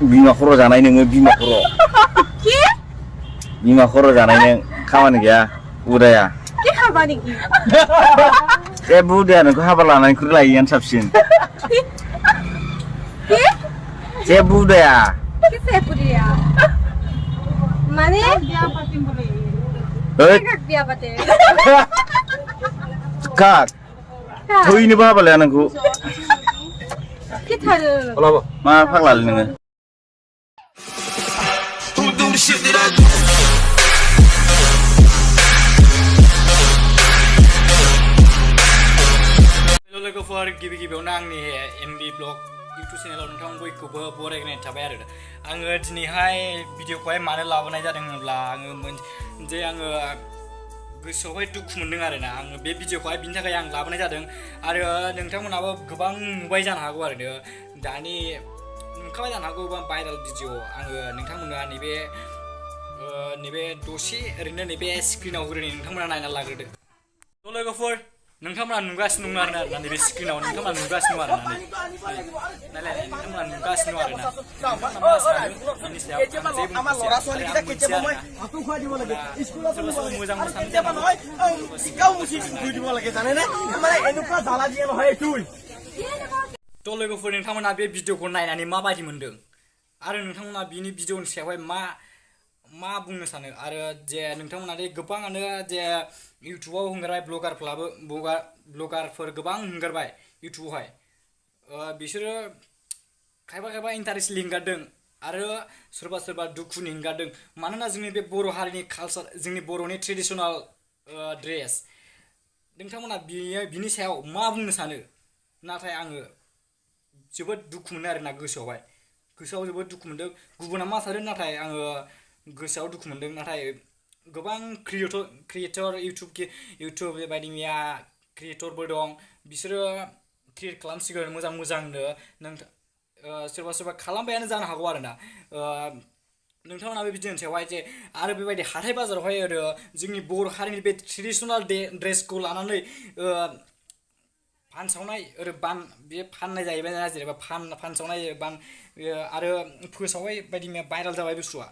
बिमा खर' जानाय नोङो बिमा खर' बिमा खर' जानाय नों खामानि गैया उदाया जेबो उदाया नोंखौ हाबा लानायनिख्रुइ लायैआनो साबसिन जेबो उदाया माने Kak, tuh ini apa lah anakku? Kita Kalau apa? Maaf lah ini. Hello logoफोर गिबि-गिबियावनो आंनि MB ब्लग YouTube चेनेलाव नोंथां बयखौबो बरायनाय थाबाय आरो आङो दिनैहाय भिडिअखौहाय मानो लाबोनाय जादों होनब्ला आङो गोसोआवहाय दुखु मोनदों आरो ना आङो बे भिडिअखौहाय बिनि थाखाय आं लाबोनाय जादों आरो नोंथांमोनाबो गोबां नुबाय जानो हागौ आरो दानि नुखाबाय जानो हागौ गोबां भाइराल भिडिअ आङो नोंथांमोना नैबे दसे ओरैनो नैबे स्क्रिनाव ओरैनो नोंथांमोना नायना लाग्रोदो लोगोफोर नोंथांमोना नुगासिनो दं आरो ना नैबे स्क्रिनाव नोंथांमोना नुगासिनो दं आरो ना नायलाय नोंथांमोना नुगासिनो दं आरो ना नोंथांमोना सानो बिनि सायाव आं जेबो मिथिया आरो आं मिथिया आरो थ' लोगोफोर नोंथांमोना बे भिडिअखौ नायनानै माबायदि मोनदों आरो नोंथांमोना बिनि भिडिअनि सायावहाय मा बुंनो सानो आरो जे नोंथांमोना गोबाङानो जे इउटुबाव हगारबाय ब्लगारफोर गोबां हगारबाय इउटुबावहाय बिसोरो खायफा इन्टारेस्टलि हगारदों आरो सोरबा दुखुनि हगारदों मानोना जोंनि बे बर' हारिनि कालचार जोंनि बर'नि ट्रेडिशनेल ड्रेस नोंथांमोना बिनि सायाव मा बुंनो सानो नाथाय आङो जोबोद दुखु मोनो आरोना गोसोआव जोबोद दुखु मोनदों गुबुना मा सानो नाथाय आङो गोसोआव दुखु मोनदों नाथाय गोबां क्रिएटर इउटुब बेबायदि मैया क्रिएटरबो दं बिसोरो क्रिएट खालामसिगोन मोजांनो सोरबा खालामबायानो जानो हागौ आरोना नोंथांमोना बे भिडिअनि सायावहाय जे आरो बेबायदि हाथाय बाजारावहाय जोंनि बर' हारिनि बे ट्रेडिशनेल ड्रेसखौ लानानै फानसावनाय बे फाननाय जाहैबाय ना जेनेबा फानसावनाय आरो फोसावनाय बायदि मैया भाइराल जाबाय बुस्थुआ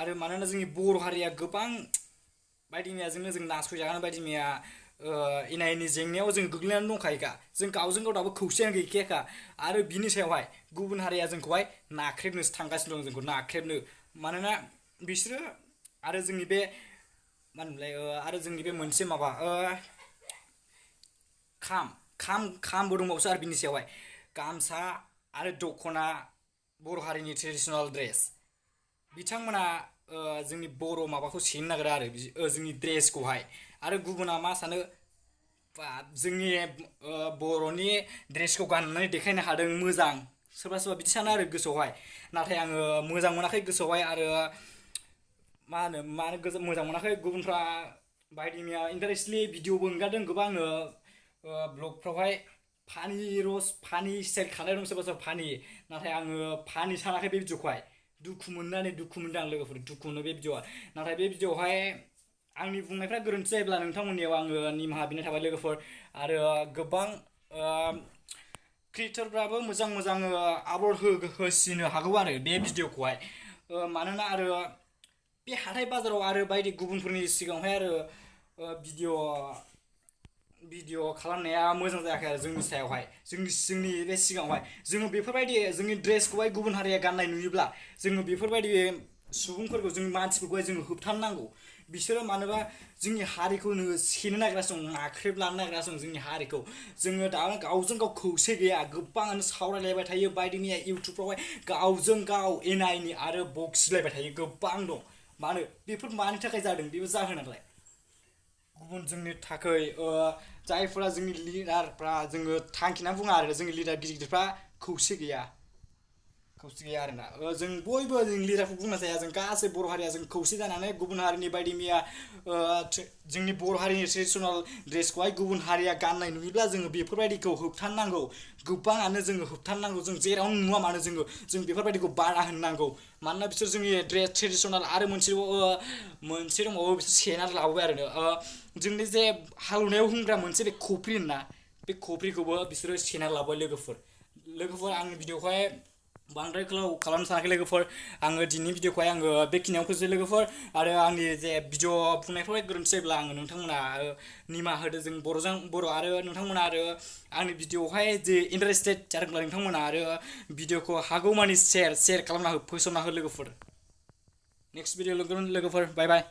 आरो मानोना जोंनि बर' हारिया गोबां बायदि मैयाजोंनो जों नासयजानाय बायदि मैया एना एनि जेंनायाव जों गोग्लैनानै दंखायोखा जों गावजों गाव दाबो खौसेयानो गैखायाखा आरो बिनि सायावहाय गुबुन हारिया जोंखौहाय नाख्रेबनोसो थांगासिनो दं जोंखौ नाख्रेबनो मानोना बिसोरो आरो जोंनि बे मा होनोमोनलाय आरो जोंनि बे मोनसे माबा खामबो दंबावोसो आरो बिनि सायावहाय गामसा आरो दखना बर' हारिनि ट्रेडिशनेल ड्रेस बिथांमोना जोंनि बर' माबाखौ सेनो नागिरा आरो जोंनि ड्रेसखौहाय आरो गुबुना मा सानो जोंनि बर'नि ड्रेसखौ गाननानै देखायनो हादों मोजां सोरबा बिदि सानो आरो गोसोआवहाय नाथाय आङो मोजां मोनाखै गोसोआवहाय आरो मानो मोजां मोनाखै गुबुनफ्रा बायदि मैया इन्टारेस्टलि भिडिअबो हगारदों गोबांनो ब्लगफ्रावहाय फानि स्टाइल खालाय दं सोरबा फानि नाथाय आङो फानि सानाखै बे भिडिअखौहाय दुखु मोनदों आं लोगोफोर दुखु मोनो बे भिडिअआ नाथाय बे भिडिअआवहाय आंनि बुंनायफ्रा गोरोन्थि जायोब्ला नोंथांमोननियाव आङो निमाहा बिनाय थाबाय लोगोफोर आरो गोबां क्रिएटरफ्राबो मोजां आपल'ड होसिनो हागौ आरो बे भिडिअखौहाय मानोना आरो बे हाथाय बाजाराव आरो बायदि गुबुनफोरनि सिगाङावहाय आरो भिडिअ खालामनाया मोजां जायाखै आरो जोंनि सायावहाय जोंनि बे सिगाङावहाय जोङो बेफोरबायदि जोंनि ड्रेसखौहाय गुबुन हारिया गाननाय नुयोब्ला जोङो बेफोरबायदि सुबुंफोरखौ जोंनि मानसिफोरखौहाय जोङो होबथानांगौ बिसोरो मानोबा जोंनि हारिखौ सेनो नागिरगासिनो दं नाख्रेबलानो नागिरगासिनो दं जोंनि हारिखौ जोङो दा गावजों गाव खौसे गैया गोबाङानो सावरायलायबाय थायो बायदि मैया इउटुबफ्रावहाय गावजों गाव एना एनि आरो बखिलायबाय थायो गोबां दं बेफोर मानि थाखाय जादों बेबो जाहोनालाय गुबुन जोंनि थाखाय जायफोरा जोंनि लिडारफ्रा जोङो थांखिना बुङा आरो जोंनि लिडार गिदिरफ्रा खौसे गैया आरोना जों बयबो जों लिडारखौ बुंना जाया जों गासै बर' हारिया जों खौसे जानानै गुबुन हारिनि बायदि मैया जोंनि बर' हारिनि ट्रेडिशनेल ड्रेसखौहाय गुबुन हारिया गाननाय नुयोब्ला जोङो बेफोरबायदिखौ होबथानांगौ गोबाङानो जोङो होबथानांगौ जों जेरावनो नुवा मानो जों बेफोरबायदिखौ बादा होननांगौ मानोना बिसोर जोंनि ड्रेस ट्रेडिशनेल आरो मोनसे दंबावो बिसोर सेनानै लाबोबाय आरो जोंनि जे हालौनायाव होनग्रा मोनसे बे खफ्रि होनना बे खफ्रिखौबो बिसोरो सेना लाबोबाय लोगोफोर आंनि भिडिअखौहाय बांद्राय खालामनो सानाखै लोगोफोर आङो दिनैनि भिडिअखौहाय आङो बेखिनियाव फोजोबसै लोगोफोर आरो आंनि जे भिडिअ बुंनायफ्रावहाय गोरोन्थि जायोब्ला आङो नोंथांमोना निमाहा होदो जों बर' आरो नोंथांमोना आरो आंनि भिडिअआवहाय जे इन्टारेस्टेड जादोंब्ला नोंथांमोना आरो भिडिअखौ हागौमानि शेयार खालामना हो फोसावना हो लोगोफोर नेक्स्ट भिडिअ लोगोफोर बाय बाय